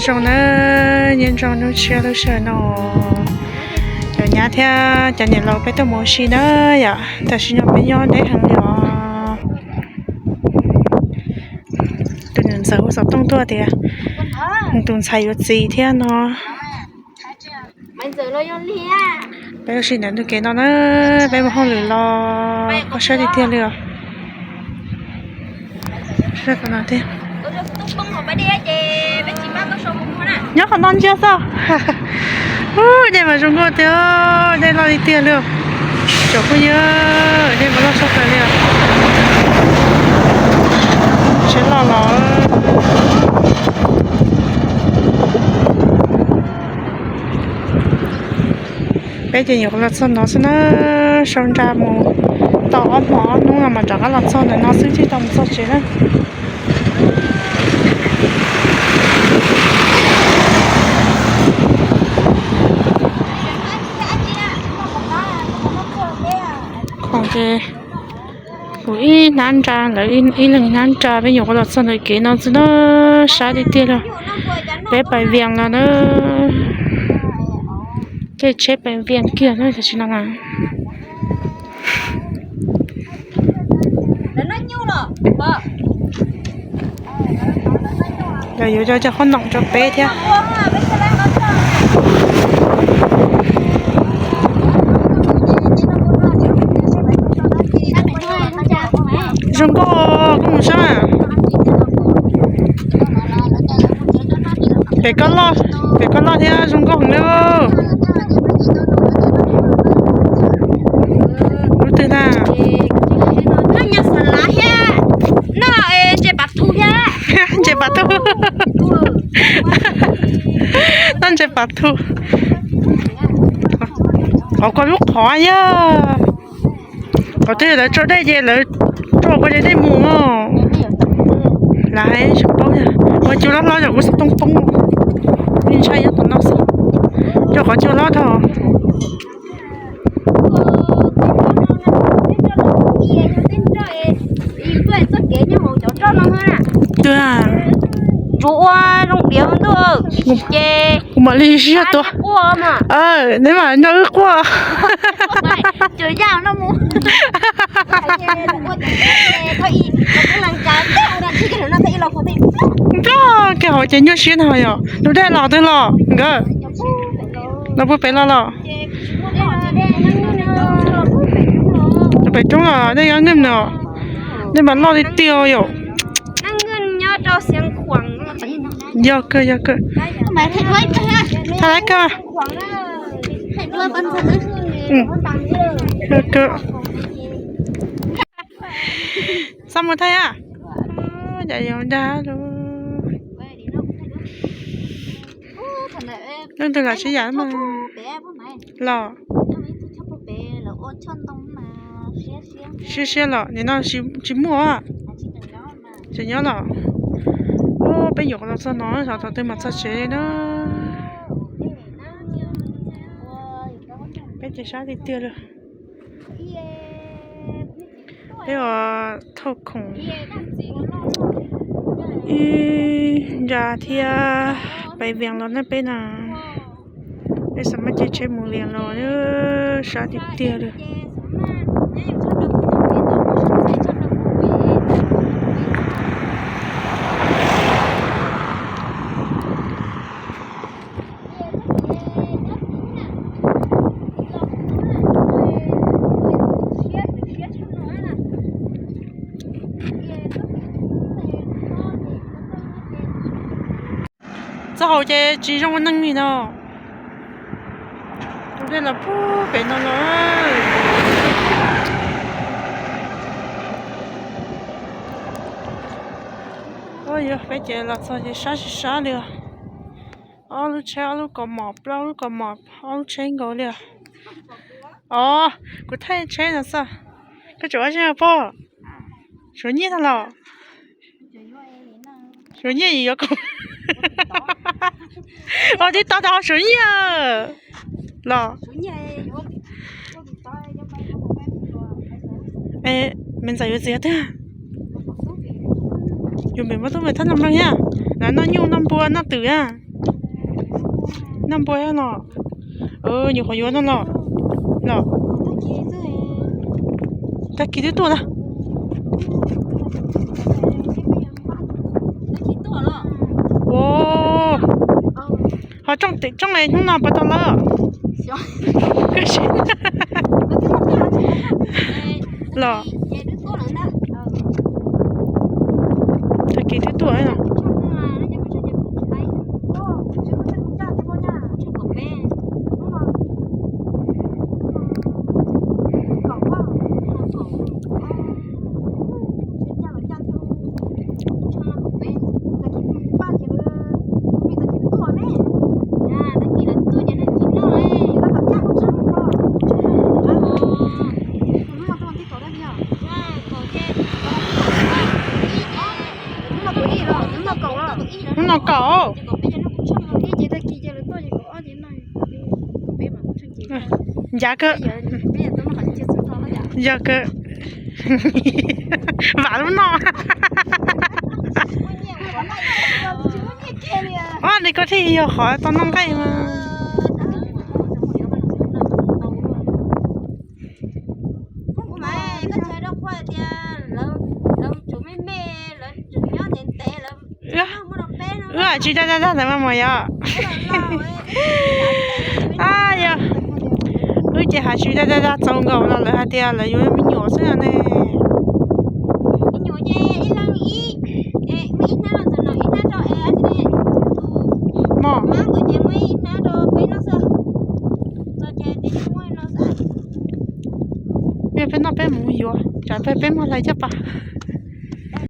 Zoo na, nyob zoo hnub tshiab lub sij hawm no, cov nyab thiab cov niam laus peb tuaj mus ua si na yom. Tam sim no peb nyob deb heev li os. Tus niam ntxawm hu xov tooj tuaj tias tus ntxhais yuav txiv thiab no. Peb ua si ntawm ntug kev no na, peb mus hauj lwm los kho siab tiag tiag li os. Nyob qhov no ntsia xwb. Dej mas zoo nkauj tiag, dej loj li tiag li. Tsoom phooj ywg, dej mas loj tshaj plaws li os. Tsheb loj los. Peb ces nyuam qhuav los txog no xwb na, sau nra mus tau ob hmo ob hnub no mas rov qab los txog ntawm no xwb thiaj tau mus txog tsev na. Khoom ces kuv ib hnab nra, lawv ib leeg ib hnab nra, peb nyuam qhuav los txog ntawm kev no xwb na, sab tiag tiag li. Peb pais Vias los na, caij tsheb pais Vias kiag na tam sim no na. Lawv yuav cov qhob noom rau peb thiab. Zoo nkauj, koj mus saib. Pem koj loj, pem koj loj thiab zoo nkauj heev li. Lub twg na? Ntses pav thu. Noj ntses pav thu. Qhov koj lub qhov yog qhov twg lawv tso dej ces lawv tso koj ces dej mus. Lawv hais tsis paub, ua cua loj hlob yog ua xov tooj poob. Ntshai nyob tom no xwb, cov qhov cua hlob dhau. Twb tsuas ua zoo diav ntuj ces kuv mam li siab tuaj. Neb mam nrog wb quaj. Nplooj kiag hauv ces nyuaj siab na yom. Tus dej los twg los nkawd? Los puag pem los los? Tus pem roob los dej nyob nkeeg no. Dej mas loj tiag tiag yom. Yog kawg, yog kawg. Thaij lawv kawg. Xab mus thaij a. Yam yau dag lub. Leej twg lam sib yam mas los. Siab siab los nim no tsis muaj. Tseem nyob los. Peb nyuam qhuav los txog no xyov thaum twg mam txog tsev na. Peb ces sab tiag tiag li. Peb ua thauj khoom ib nra thiab pais Vias los na peb na. Peb xav muaj caij tsheb mus Vias los, sab tiag tiag li. Txoj hauv ces tsis zoo ua neeg li no. Tus dej los puag pem no los. Peb ces los txog ces sab sab li os. Ob lub tsheb, ob lub kaus mom, plaub lub kaus mom, ob lub tsheb nkaus li os. Os, kuv thaij tsheb no xwb. Koj tseem ua zeb pog? Suav nyiaj no los? Suav nyiaj yuav kom, ua tib tog tau suav nyiaj los. Me ntxawm yuav txiv twg? Yus me muab tub me thab noj mloog thiab, noj nyuj noj npua noj twm thiab. Noj npua no. Nyuam qhuav yuav no los. Los. Tag kis twb tuaj na. Ua, ho tsoob hnub no puas tau lawv? Los. Tag kis twb tuaj. Hnub no kaum. Ncav kawg. Yog kawg. Vam lub no. Ob, li koj thiaj yog qhov tau noj nqaij mas. Wb tsis dag dag dag ntawd mas mas yog. Yog, wb ces hais tsis dag dag dag txaus nkaus los lawv hais tias lawv yuav me nyuam xwb ne. Mog, peb noj peb mus yuav tsam peb muag hlais caj pas.